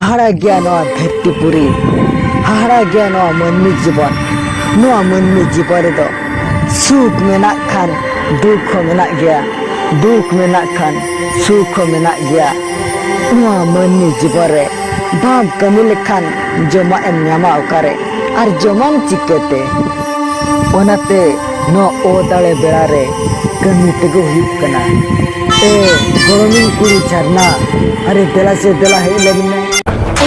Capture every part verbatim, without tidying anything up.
ᱦᱟᱦᱟᱲᱟ ᱜᱮᱭᱟ ᱱᱚᱣᱟ ᱫᱷᱟᱹᱨᱛᱤ ᱯᱩᱨᱤ, ᱦᱟᱦᱟᱲᱟ ᱜᱮᱭᱟ ᱱᱚᱣᱟ ᱢᱟᱹᱱᱢᱤ ᱡᱤᱵᱚᱱ᱾ ᱱᱚᱣᱟ ᱢᱟᱹᱱᱢᱤ ᱡᱤᱵᱚᱱ ᱨᱮᱫᱚ ᱥᱩᱠ ᱢᱮᱱᱟᱜ ᱠᱷᱟᱱ ᱫᱩᱠ ᱦᱚᱸ ᱢᱮᱱᱟᱜ ᱜᱮᱭᱟ, ᱫᱩᱠ ᱢᱮᱱᱟᱜ ᱠᱷᱟᱱ ᱥᱩᱠ ᱦᱚᱸ ᱢᱮᱱᱟᱜ ᱜᱮᱭᱟ᱾ ᱱᱚᱣᱟ ᱢᱟᱹᱱᱢᱤ ᱡᱤᱵᱚᱱ ᱨᱮ ᱵᱟᱢ ᱠᱟᱹᱢᱤ ᱞᱮᱠᱷᱟᱱ ᱡᱚᱢᱟᱜ ᱮᱢ ᱧᱟᱢᱟ ᱚᱠᱟᱨᱮ? ᱟᱨ ᱡᱚᱢᱟᱢ ᱪᱤᱠᱟᱹᱛᱮ? ᱚᱱᱟᱛᱮ ᱱᱚᱣᱟ ᱚᱫᱟᱲᱮ ᱵᱮᱲᱟ ᱨᱮ ᱠᱟᱹᱢᱤ ᱛᱮᱜᱮ ᱦᱩᱭᱩᱜ ᱠᱟᱱᱟ᱾ ᱮ ᱜᱚᱲᱚᱢᱤᱧ ᱠᱩᱲᱤ ᱡᱷᱟᱨᱱᱟ, ᱟᱨᱮ ᱫᱮᱞᱟ ᱥᱮ ᱫᱮᱞᱟ ᱦᱮᱡ ᱞᱮᱱ ᱢᱮ᱾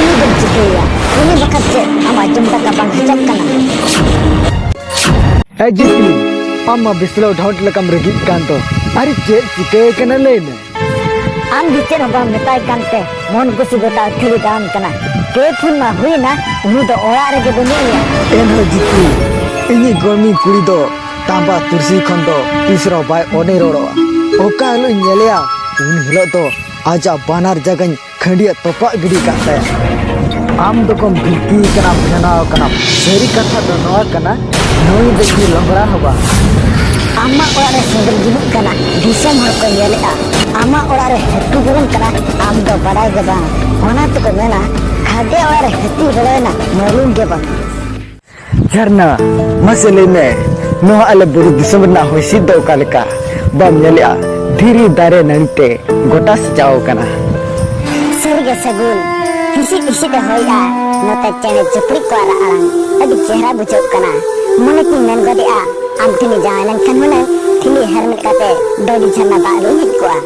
ᱩᱱᱤ ᱫᱚᱢ ᱪᱤᱠᱟᱹᱭᱮᱭᱟ? ᱩᱱᱤ ᱵᱟᱠᱷᱟᱱ ᱪᱮᱫ ᱟᱢᱟᱜ ᱡᱚᱢ ᱫᱟᱠᱟ ᱵᱟᱝ ᱦᱟᱡᱚᱢ ᱠᱟᱱᱟ? ᱮ ᱡᱤᱛᱞᱤ, ᱟᱢ ᱢᱟ ᱵᱤᱥᱞᱟᱹᱣ ᱰᱷᱚᱸᱴ ᱞᱮᱠᱟᱢ ᱨᱟᱹᱜᱤᱜ ᱠᱟᱱ ᱫᱚ᱾ ᱟᱨᱮ ᱪᱮᱫ ᱪᱤᱠᱟᱹᱭᱮ ᱠᱟᱱᱟ ᱞᱟᱹᱭ ᱢᱮ? ᱟᱢ ᱜᱮ ᱪᱮᱫ ᱦᱚᱸ ᱵᱟᱢ ᱢᱮᱛᱟᱭ ᱠᱟᱱᱛᱮ ᱢᱚᱱ ᱠᱩᱥᱤ ᱜᱚᱴᱟ ᱟᱹᱛᱷᱟᱹᱲᱤ ᱫᱟᱬᱟᱱ ᱠᱟᱱᱟ᱾ ᱯᱮ ᱯᱩᱱ ᱢᱟ ᱦᱩᱭᱱᱟ, ᱩᱱᱤ ᱫᱚ ᱚᱲᱟᱜ ᱨᱮᱜᱮ ᱵᱟᱹᱱᱩᱜ ᱮᱭᱟ᱾ ᱮᱱᱦᱚᱸ ᱡᱤᱛᱞᱤ, ᱤᱧᱤᱡ ᱜᱚᱲᱚᱢᱤᱧ ᱠᱩᱲᱤ ᱫᱚ ᱛᱟᱸᱵᱟ ᱛᱩᱨᱥᱤ ᱠᱷᱚᱱ ᱫᱚ ᱛᱤᱥ ᱨᱮᱦᱚᱸ ᱵᱟᱭ ᱚᱰᱮ ᱨᱚᱲᱚᱜᱼᱟ᱾ ᱚᱠᱟ ᱦᱤᱞᱳᱜ ᱤᱧ ᱧᱮᱞᱮᱭᱟ, ᱩᱱ ᱦᱤᱞᱳᱜ ᱫᱚ ᱟᱡᱟᱜ ᱵᱟᱱᱟᱨ ᱡᱟᱸᱜᱟᱧ ᱠᱷᱟᱹᱱᱰᱤᱭᱟᱹ ᱛᱚᱯᱟᱜ ᱜᱤᱰᱤ ᱠᱟᱜ ᱛᱟᱭᱟ᱾ ᱟᱢ ᱫᱚᱠᱚᱢ ᱵᱷᱤᱲᱠᱤ ᱠᱟᱱᱟᱢ, ᱵᱮᱱᱟᱣ ᱠᱟᱱᱟᱢ᱾ ᱥᱟᱹᱨᱤ ᱠᱟᱛᱷᱟ ᱫᱚ ᱱᱚᱣᱟ ᱠᱟᱱᱟ, ᱱᱩᱭ ᱫᱚ ᱤᱧ ᱞᱚᱝᱜᱽᱲᱟ ᱦᱚᱸ ᱵᱟᱝ᱾ ᱟᱢᱟᱜ ᱚᱲᱟᱜ ᱨᱮ ᱥᱮᱸᱜᱮᱞ ᱡᱩᱞᱩᱜ ᱠᱟᱱᱟ, ᱫᱤᱥᱚᱢ ᱦᱚᱲ ᱠᱚ ᱧᱮᱞᱮᱜᱼᱟ᱾ ᱟᱢᱟᱜ ᱚᱲᱟᱜ ᱨᱮ ᱦᱟᱹᱛᱤ ᱵᱚᱞᱚᱱ ᱠᱟᱱᱟ, ᱟᱢ ᱫᱚ ᱵᱟᱰᱟᱭ ᱜᱮ ᱵᱟᱝ᱾ ᱚᱱᱟ ᱛᱮᱠᱚ ᱢᱮᱱᱟ, ᱠᱷᱟᱫᱮ ᱚᱲᱟᱜ ᱨᱮ ᱦᱟᱹᱛᱤ ᱵᱚᱞᱚᱭᱮᱱᱟ, ᱢᱟᱹᱞᱩᱢ ᱜᱮ ᱵᱟᱝ᱾ ᱡᱷᱟᱨᱱᱟ, ᱢᱟᱥᱮ ᱞᱟᱹᱭ ᱢᱮ, ᱱᱚᱣᱟ ᱟᱞᱮ ᱵᱩᱨᱩ ᱫᱤᱥᱚᱢ ᱨᱮᱱᱟᱜ ᱦᱚᱭ ᱦᱤᱸᱥᱤᱫ ᱫᱚ ᱚᱠᱟ ᱞᱮᱠᱟ? ᱵᱟᱢ ᱧᱮᱞᱮᱜᱼᱟ, ᱫᱷᱤᱨᱤ ᱫᱟᱨᱮ ᱱᱟᱹᱲᱤ ᱛᱮ ᱜᱚᱴᱟ ᱥᱟᱡᱟᱣ ᱟᱠᱟᱱᱟ᱾ ᱥᱟᱹᱨᱤᱜᱮ ᱥᱟᱹᱜᱩᱱ, ᱦᱤᱥᱤᱫ ᱦᱤᱥᱤᱫ ᱮ ᱦᱚᱭᱮᱜᱼᱟ, ᱱᱚᱛᱮ ᱪᱮᱬᱮ ᱪᱤᱯᱨᱩᱫ ᱠᱚᱣᱟᱜ ᱨᱟᱜ ᱟᱲᱟᱝ ᱟᱹᱰᱤ ᱪᱮᱦᱨᱟ ᱵᱩᱡᱷᱟᱹᱜ ᱠᱟᱱᱟ᱾ ᱢᱚᱱᱮ ᱛᱤᱧ ᱢᱮᱱ ᱜᱚᱫᱮᱜᱼᱟ, ᱟᱢ ᱴᱷᱮᱱᱤᱧ ᱡᱟᱶᱟᱭ ᱞᱮᱱᱠᱷᱟᱱ ᱦᱩᱱᱟᱹᱝ ᱴᱷᱤᱞᱤ ᱦᱮᱨᱢᱮᱫ ᱠᱟᱛᱮ ᱰᱟᱹᱰᱤ ᱡᱷᱟᱨᱱᱟ ᱫᱟᱜ ᱨᱩᱧ ᱦᱮᱡ ᱠᱚᱜᱼᱟ᱾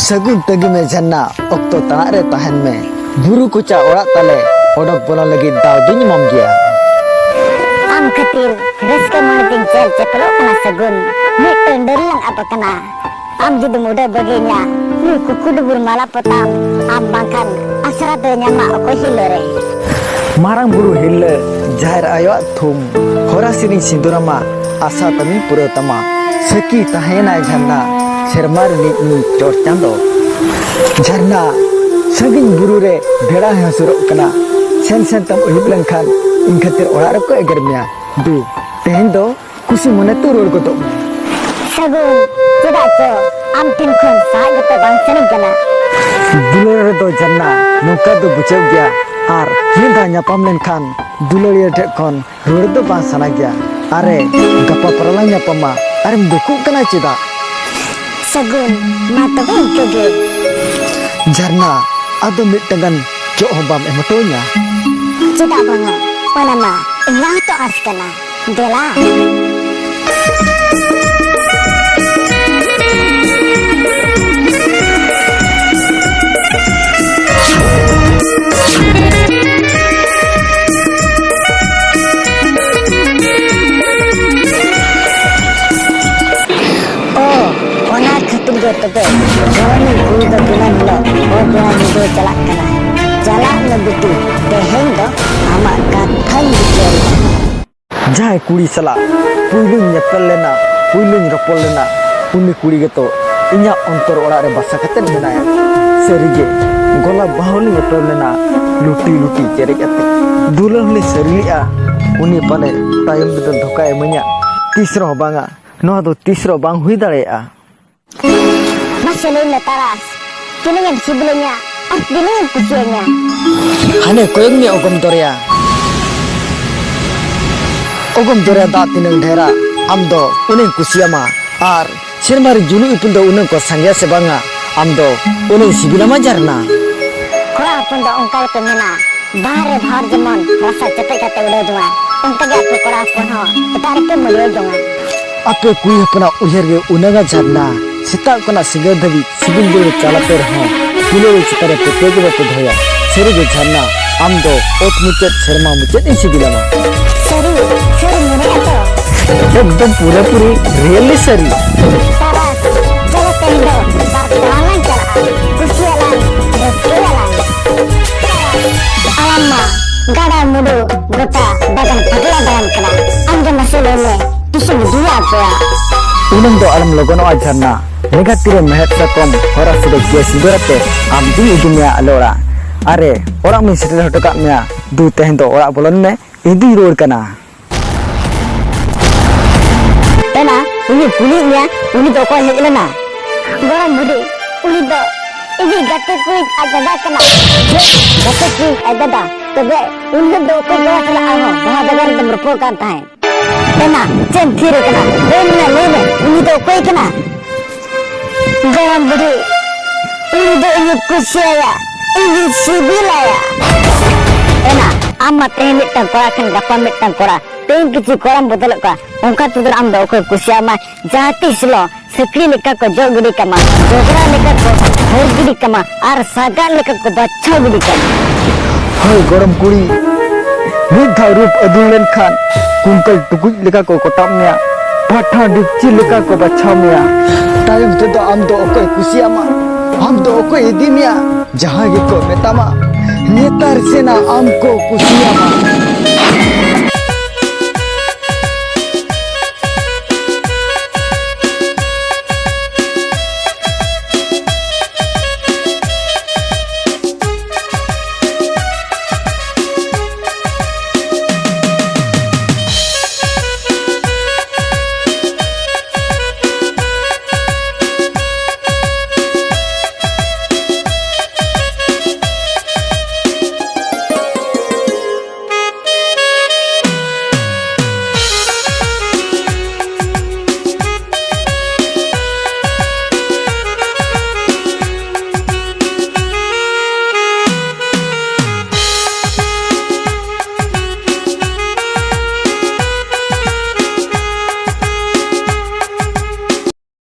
ᱥᱟᱹᱜᱩᱱ, ᱛᱟᱺᱜᱤ ᱢᱮ ᱡᱷᱟᱨᱱᱟ, ᱚᱠᱛᱚ ᱛᱟᱲᱟᱜ ᱨᱮ ᱛᱟᱦᱮᱱ ᱢᱮ᱾ ᱵᱩᱨᱩ ᱠᱚᱪᱟ ᱚᱲᱟᱜ ᱛᱟᱞᱮ, ᱚᱰᱚᱠ ᱵᱚᱞᱚᱱ ᱞᱟᱹᱜᱤᱫ ᱫᱟᱣ ᱫᱩᱧ ᱮᱢᱟᱢ ᱜᱮᱭᱟ᱾ ᱟᱢ ᱠᱷᱟᱹᱛᱤᱨ ᱨᱟᱹᱥᱠᱟᱹ ᱢᱚᱱᱮ ᱛᱤᱧ ᱪᱮᱦᱞ ᱪᱮᱯᱮᱞᱚᱜ ᱠᱟᱱᱟ ᱥᱟᱹᱜᱩᱱ, ᱢᱤᱫᱴᱟᱝ ᱰᱟᱹᱨ ᱞᱟᱝ ᱟᱫ ᱟᱠᱟᱱᱟ᱾ ᱟᱢ ᱡᱩᱫᱤᱢ ᱩᱰᱟᱹᱣ ᱵᱟᱹᱜᱤᱭᱟᱹᱧᱟ, ᱱᱩᱭ ᱠᱩᱠᱩ ᱰᱩᱵᱩᱨ ᱢᱟᱞᱟ ᱯᱚᱛᱟᱢ, ᱟᱢ ᱵᱟᱝᱠᱷᱟᱱ ᱟᱥᱨᱟ ᱫᱚᱭ ᱧᱟᱢᱟ ᱚᱠᱚᱭ ᱦᱤᱨᱞᱟᱹ ᱨᱮ? ᱢᱟᱨᱟᱝ ᱵᱩᱨᱩ ᱦᱤᱨᱞᱟᱹ, ᱡᱟᱦᱮᱨ ᱟᱭᱳᱣᱟᱜ ᱛᱷᱩᱢ, ᱦᱚᱨᱟ ᱥᱤᱨᱤᱧ ᱥᱤᱸᱫᱩᱨᱟᱢᱟ, ᱟᱥᱟ ᱛᱟᱢᱤᱧ ᱯᱩᱨᱟᱹᱣ ᱛᱟᱢᱟ᱾ ᱥᱟᱹᱠᱷᱤ ᱛᱟᱦᱮᱸᱭᱮᱱᱟᱭ ᱡᱷᱟᱨᱱᱟ, ᱥᱮᱨᱢᱟ ᱨᱤᱱᱤᱡ ᱱᱩᱭ ᱪᱚᱴ ᱪᱟᱸᱫᱚ᱾ ᱡᱷᱟᱨᱱᱟ, ᱥᱟᱺᱜᱤᱧ ᱵᱩᱨᱩ ᱨᱮ ᱵᱮᱲᱟ ᱦᱟᱹᱥᱩᱨᱚᱜ ᱠᱟᱱᱟ᱾ ᱥᱮᱱ ᱥᱮᱱ ᱛᱮᱢ ᱟᱹᱭᱩᱵ ᱞᱮᱱᱠᱷᱟᱱ ᱤᱧ ᱠᱷᱟᱹᱛᱤᱨ ᱚᱲᱟᱜ ᱨᱮᱠᱚ ᱮᱜᱮᱨ ᱢᱮᱭᱟ᱾ ᱫᱩ, ᱛᱮᱦᱮᱧ ᱫᱚ ᱠᱩᱥᱤ ᱢᱚᱱᱮ ᱛᱮ ᱨᱩᱣᱟᱹᱲ ᱜᱚᱫᱚᱜ ᱢᱮ᱾ ᱥᱟᱹᱜᱩᱱ, ᱪᱮᱫᱟᱜ ᱪᱚ ᱟᱢ ᱴᱷᱮᱱ ᱠᱷᱚᱱ ᱥᱟᱦᱟᱜ ᱜᱮᱛᱚ ᱵᱟᱝ ᱥᱟᱱᱟᱧ ᱠᱟᱱᱟ᱾ ᱫᱩᱞᱟᱹᱲ ᱨᱮᱫᱚ ᱡᱷᱟᱨᱱᱟ ᱱᱚᱝᱠᱟ ᱫᱚ ᱵᱩᱡᱷᱟᱹᱜ ᱜᱮᱭᱟ, ᱟᱨ ᱢᱤᱫ ᱫᱷᱟᱣ ᱧᱟᱯᱟᱢ ᱞᱮᱱᱠᱷᱟᱱ ᱫᱩᱞᱟᱹᱲᱤᱭᱟᱹ ᱴᱷᱮᱱ ᱠᱷᱚᱱ ᱨᱩᱣᱟᱹᱲ ᱫᱚ ᱵᱟᱝ ᱥᱟᱱᱟ ᱜᱮᱭᱟ᱾ ᱟᱨᱮ, ᱜᱟᱯᱟ ᱯᱚᱨᱮ ᱞᱟᱝ ᱧᱟᱯᱟᱢᱟ᱾ ᱟᱨᱮᱢ ᱫᱩᱠᱩᱜ ᱠᱟᱱᱟ ᱪᱮᱫᱟᱜ? ᱥᱟᱹᱜᱩᱱ, ᱢᱟ ᱛᱚᱵᱮ ᱤᱱᱠᱟᱹ ᱜᱮ᱾ ᱡᱷᱟᱨᱱᱟ, ᱟᱫᱚ ᱢᱤᱫᱴᱟᱝ ᱜᱟᱱ ᱪᱚᱜ ᱦᱚᱸ ᱵᱟᱢ ᱮᱢ ᱦᱚᱴᱚ ᱟᱹᱧᱟ? ᱪᱮᱫᱟᱜ ᱵᱟᱝᱟ, ᱚᱱᱟ ᱢᱟ ᱤᱧᱟᱹᱜ ᱦᱚᱸᱛᱚ ᱟᱸᱥ ᱠᱟᱱᱟ᱾ ᱫᱮᱞᱟ᱾ ᱚ, ᱚᱱᱟ ᱠᱷᱟᱹᱛᱤᱨ ᱜᱮ ᱛᱚᱵᱮ ᱡᱚᱣᱟᱱᱤ ᱠᱩᱲᱤ ᱫᱚ ᱫᱤᱱᱟᱹᱢ ᱦᱤᱞᱳᱜ ᱦᱚᱲ ᱡᱚᱲᱟ ᱧᱤᱫᱟᱹ ᱪᱟᱞᱟᱜ ᱠᱟᱱᱟ᱾ ᱪᱟᱞᱟᱜ ᱢᱮ ᱵᱤᱴᱤ, ᱛᱮᱦᱮᱧ ᱫᱚ ᱟᱢᱟᱜ ᱠᱟᱛᱷᱟᱧ ᱵᱤᱪᱟᱹᱨ ᱮᱫᱟ᱾ ᱡᱟᱦᱟᱸᱭ ᱠᱩᱲᱤ ᱥᱟᱞᱟᱜ ᱯᱩᱭᱞᱩᱧ ᱧᱮᱯᱮᱞ ᱞᱮᱱᱟ, ᱯᱩᱭᱞᱩᱧ ᱨᱚᱯᱚᱲ ᱞᱮᱱᱟ, ᱩᱱᱤ ᱠᱩᱲᱤ ᱜᱮᱛᱚ ᱤᱧᱟᱹᱜ ᱚᱱᱛᱚᱨ ᱚᱲᱟᱜ ᱨᱮ ᱵᱟᱥᱟ ᱠᱟᱛᱮᱫ ᱢᱮᱱᱟᱭᱟ᱾ ᱥᱟᱹᱨᱤᱜᱮ, ᱜᱚᱞᱟ ᱵᱟᱦᱩᱞᱤᱧ ᱮᱴᱮᱨ ᱞᱮᱱᱟ, ᱞᱩᱴᱤ ᱞᱩᱴᱤ ᱪᱮᱨᱮᱡ ᱟᱛᱮ᱾ ᱫᱩᱞᱟᱹᱲ ᱦᱚᱸᱞᱤᱧ ᱥᱟᱹᱨᱤ ᱞᱮᱜᱼᱟ, ᱩᱱᱤ ᱯᱟᱞᱮ ᱛᱟᱭᱚᱢ ᱨᱮᱫᱚ ᱫᱷᱳᱠᱟ ᱮᱢᱟᱹᱧᱟ᱾ ᱛᱤᱥ ᱨᱮᱦᱚᱸ ᱵᱟᱝᱟ, ᱱᱚᱣᱟ ᱫᱚ ᱛᱤᱥ ᱨᱮᱦᱚᱸ ᱵᱟᱝ ᱦᱩᱭ ᱫᱟᱲᱮᱭᱟᱜᱼᱟ᱾ ᱢᱟᱥᱮ ᱞᱟᱹᱭ ᱢᱮ ᱛᱟᱨᱟᱥ, ᱛᱤᱱᱟᱹᱜ ᱮᱢ ᱥᱤᱵᱤᱞᱤᱧᱟ ᱟᱨ ᱛᱤᱱᱟᱹᱜ ᱮᱢ ᱠᱩᱥᱤᱭᱟᱹᱧᱟ? ᱦᱟᱱᱮ ᱠᱚᱭᱚᱜ ᱢᱮ ᱚᱜᱚᱢ ᱫᱚᱨᱭᱟ, ᱚᱜᱚᱢ ᱫᱚᱨᱭᱟ ᱫᱟᱜ ᱛᱤᱱᱟᱹᱜ ᱰᱷᱮᱨᱟ, ᱟᱢ ᱫᱚ ᱩᱱᱟᱹᱜ ᱠᱩᱥᱤᱭᱟᱢᱟ᱾ ᱟᱨ ᱥᱮᱨᱢᱟ ᱨᱮ ᱡᱩᱞᱩᱜ ᱤᱯᱤᱞ ᱫᱚ ᱩᱱᱟᱹᱜ ᱠᱚ ᱥᱟᱸᱜᱮᱭᱟ ᱥᱮ ᱵᱟᱝᱟ, ᱟᱢ ᱫᱚ ᱩᱱᱟᱹᱜ ᱥᱤᱵᱤᱞᱟᱢᱟ ᱡᱷᱟᱨᱱᱟ᱾ ᱠᱚᱲᱟ ᱦᱚᱯᱚᱱ ᱫᱚ ᱚᱱᱠᱟ ᱜᱮᱠᱚ ᱢᱮᱱᱟ, ᱵᱟᱦᱟ ᱨᱮ ᱵᱷᱟᱣᱨ ᱡᱮᱢᱚᱱ ᱨᱟᱥᱟ ᱪᱮᱯᱮᱡ ᱠᱟᱛᱮ ᱩᱰᱟᱹᱣ ᱡᱚᱝᱟ, ᱚᱱᱠᱟ ᱜᱮ ᱟᱯᱮ ᱠᱚᱲᱟ ᱦᱚᱯᱚᱱ ᱦᱚᱸ ᱮᱴᱟᱜ ᱨᱮᱯᱮ ᱢᱩᱞᱭᱟᱹ ᱡᱚᱝᱟ᱾ ᱟᱯᱮ ᱠᱩᱲᱤ ᱦᱚᱯᱚᱱᱟᱜ ᱩᱭᱦᱟᱹᱨ ᱜᱮ ᱩᱱᱟᱹᱜᱟ ᱡᱷᱟᱨᱱᱟ᱾ ᱥᱮᱛᱟᱜ ᱠᱷᱚᱱᱟᱜ ᱥᱤᱸᱜᱟᱹᱲ ᱫᱷᱟᱹᱵᱤᱡ ᱥᱤᱵᱤᱞ ᱫᱟᱹᱲ ᱪᱟᱞᱟᱯᱮ ᱨᱮᱦᱚᱸ, ᱫᱩᱞᱟᱹᱲ ᱪᱮᱛᱟᱱ ᱨᱮ ᱯᱟᱹᱛᱭᱟᱹᱣ ᱜᱮ ᱵᱟᱯᱮ ᱫᱚᱦᱚᱭᱟ᱾ ᱥᱟᱹᱨᱤᱜᱮ ᱡᱷᱟᱨᱱᱟ, ᱟᱢ ᱫᱚ ᱚᱛ ᱢᱩᱪᱟᱹᱫ ᱥᱮᱨᱢᱟ ᱢᱩᱪᱟᱹᱫ ᱤᱧ ᱥᱤᱵᱤᱞᱟᱢᱟ᱾ ᱥᱟᱹᱨᱤ, ᱥᱟᱹᱨᱤ ᱢᱮᱱᱮᱫᱼᱟ ᱛᱚ? ᱮᱠᱫᱚᱢ ᱯᱩᱨᱟᱹᱯᱩᱨᱤ really ᱥᱟᱹᱨᱤ᱾ ᱛᱟᱨᱟᱥ, ᱪᱚᱞᱚ ᱛᱮᱦᱮᱧ ᱫᱚ ᱵᱟᱨ ᱫᱟᱬᱟᱱ ᱞᱟᱝ ᱪᱟᱞᱟᱜᱼᱟ, ᱠᱩᱥᱤᱭᱟᱞᱟᱝ, ᱨᱟᱹᱥᱠᱟᱹᱭᱟᱞᱟᱝ᱾ ᱟᱞᱟᱝ ᱢᱟ ᱜᱟᱰᱟ ᱢᱩᱰᱩ ᱜᱚᱴᱟ ᱵᱟᱜᱟᱱ ᱯᱟᱜᱽᱞᱟ ᱫᱟᱬᱟᱱ ᱠᱟᱱᱟ᱾ ᱟᱢ ᱜᱮ ᱢᱟᱥᱮ ᱞᱟᱹᱭ ᱢᱮ, ᱛᱤᱥᱮᱢ ᱤᱫᱤᱭᱟ ᱟᱯᱮᱭᱟ? ᱩᱱᱟᱹᱝ ᱫᱚ ᱟᱞᱚᱢ ᱞᱚᱜᱚᱱᱚᱜᱼᱟ ᱡᱷᱟᱨᱱᱟ᱾ ᱞᱮᱸᱜᱟ ᱛᱤᱨᱮ ᱢᱮᱲᱦᱮᱫ ᱥᱟᱠᱚᱢ, ᱦᱚᱨᱟ ᱥᱤᱫᱷᱟᱹ ᱜᱮᱥ ᱥᱤᱸᱫᱩᱨ ᱟᱛᱮ ᱟᱢ ᱫᱩᱧ ᱤᱫᱤ ᱢᱮᱭᱟ ᱟᱞᱮ ᱚᱲᱟᱜ᱾ ᱟᱨᱮ, ᱚᱲᱟᱜ ᱢᱟᱧ ᱥᱮᱴᱮᱨ ᱦᱚᱴᱚ ᱠᱟᱜ ᱢᱮᱭᱟ᱾ ᱫᱩ, ᱛᱮᱦᱮᱧ ᱫᱚ ᱚᱲᱟᱜ ᱵᱚᱞᱚᱱ ᱢᱮ, ᱤᱧ ᱫᱩᱧ ᱨᱩᱣᱟᱹᱲ ᱠᱟᱱᱟ᱾ ᱮᱱᱟ, ᱤᱧᱤᱧ ᱠᱩᱞᱤᱭᱮᱫ ᱢᱮᱭᱟ, ᱩᱱᱤ ᱫᱚ ᱚᱠᱚᱭ ᱦᱮᱡ ᱞᱮᱱᱟ? ᱜᱚᱲᱚᱢ ᱵᱩᱰᱷᱤ, ᱩᱱᱤ ᱫᱚ ᱤᱧᱤᱡ ᱜᱟᱛᱮ ᱠᱩᱲᱤ ᱟᱡ ᱫᱟᱫᱟ ᱠᱟᱱᱟ᱾ ᱪᱮᱫ? ᱜᱟᱛᱮ ᱠᱩᱲᱤ ᱟᱡ ᱫᱟᱫᱟ? ᱛᱚᱵᱮ ᱩᱱ ᱦᱤᱞᱳᱜ ᱫᱚ ᱚᱠᱚᱭ ᱠᱚᱲᱟ ᱥᱟᱞᱟᱜ ᱟᱨᱦᱚᱸ ᱵᱟᱦᱟ ᱡᱟᱭᱜᱟ ᱨᱮᱫᱚᱢ ᱨᱚᱯᱚᱲ ᱠᱟᱱ ᱛᱟᱦᱮᱸᱫ? ᱮᱱᱟ, ᱪᱮᱫ ᱮᱢ ᱛᱷᱤᱨ ᱟᱠᱟᱱᱟ? ᱞᱟᱹᱭ ᱢᱮ, ᱞᱟᱹᱭ ᱢᱮ, ᱩᱱᱤ ᱫᱚ ᱚᱠᱚᱭ ᱠᱟᱱᱟ? ᱜᱚᱲᱚᱢ ᱵᱩᱰᱷᱤ, ᱩᱱᱤ ᱫᱚ ᱤᱧᱤᱧ ᱠᱩᱥᱤᱭᱟᱭᱟ, ᱤᱧᱤᱧ ᱥᱤᱵᱤᱞᱟᱭᱟ᱾ ᱮᱱᱟ, ᱟᱢ ᱢᱟ ᱛᱮᱦᱮᱧ ᱢᱤᱫᱴᱟᱝ ᱠᱚᱲᱟ ᱠᱷᱟᱱ ᱜᱟᱯᱟ ᱢᱤᱫᱴᱟᱝ ᱠᱚᱲᱟ, ᱛᱮᱦᱮᱧ ᱠᱤᱪᱷᱩ ᱠᱚᱲᱟᱢ ᱵᱚᱫᱚᱞᱚᱜ ᱠᱟᱱᱟ, ᱚᱱᱠᱟ ᱛᱮᱫᱚ ᱟᱢ ᱫᱚ ᱚᱠᱚᱭ ᱠᱩᱥᱤᱭᱟᱢᱟ? ᱡᱟᱦᱟᱸ ᱛᱤᱥ ᱦᱤᱞᱳᱜ ᱥᱤᱠᱲᱤ ᱞᱮᱠᱟ ᱠᱚ ᱡᱚᱜ ᱜᱤᱰᱤ ᱠᱟᱢᱟ, ᱡᱚᱵᱽᱨᱟ ᱞᱮᱠᱟ ᱠᱚ ᱦᱟᱹᱨ ᱜᱤᱰᱤ ᱠᱟᱢᱟ ᱟᱨ ᱥᱟᱜᱟᱫ ᱞᱮᱠᱟ ᱠᱚ ᱵᱟᱪᱷᱟᱣ ᱜᱤᱰᱤ ᱠᱟᱢᱟ᱾ ᱦᱳᱭ ᱜᱚᱲᱚᱢ ᱠᱩᱲᱤ, ᱢᱤᱫ ᱫᱷᱟᱣ ᱨᱩᱯ ᱟᱹᱫᱩᱧ ᱞᱮᱱᱠᱷᱟᱱ ᱠᱩᱝᱠᱟᱹᱞ ᱴᱩᱠᱩᱡ ᱞᱮᱠᱟ ᱠᱚ ᱠᱚᱴᱟᱵ ᱢᱮᱭᱟ, ᱯᱟᱴᱷᱟ ᱰᱮᱠᱪᱤ ᱞᱮᱠᱟ ᱠᱚ ᱵᱟᱪᱷᱟᱣ ᱢᱮᱭᱟ᱾ ᱛᱟᱭᱚᱢ ᱛᱮᱫᱚ ᱟᱢ ᱫᱚ ᱚᱠᱚᱭ ᱠᱩᱥᱤᱭᱟᱢᱟ? ᱟᱢ ᱫᱚ ᱚᱠᱚᱭ ᱤᱫᱤ ᱢᱮᱭᱟ? ᱡᱟᱦᱟᱸ ᱜᱮᱠᱚ ᱢᱮᱛᱟᱢᱟ, ᱱᱮᱛᱟᱨ ᱥᱮᱱᱟ ᱟᱢ ᱠᱚ ᱠᱩᱥᱤᱭᱟᱢᱟ᱾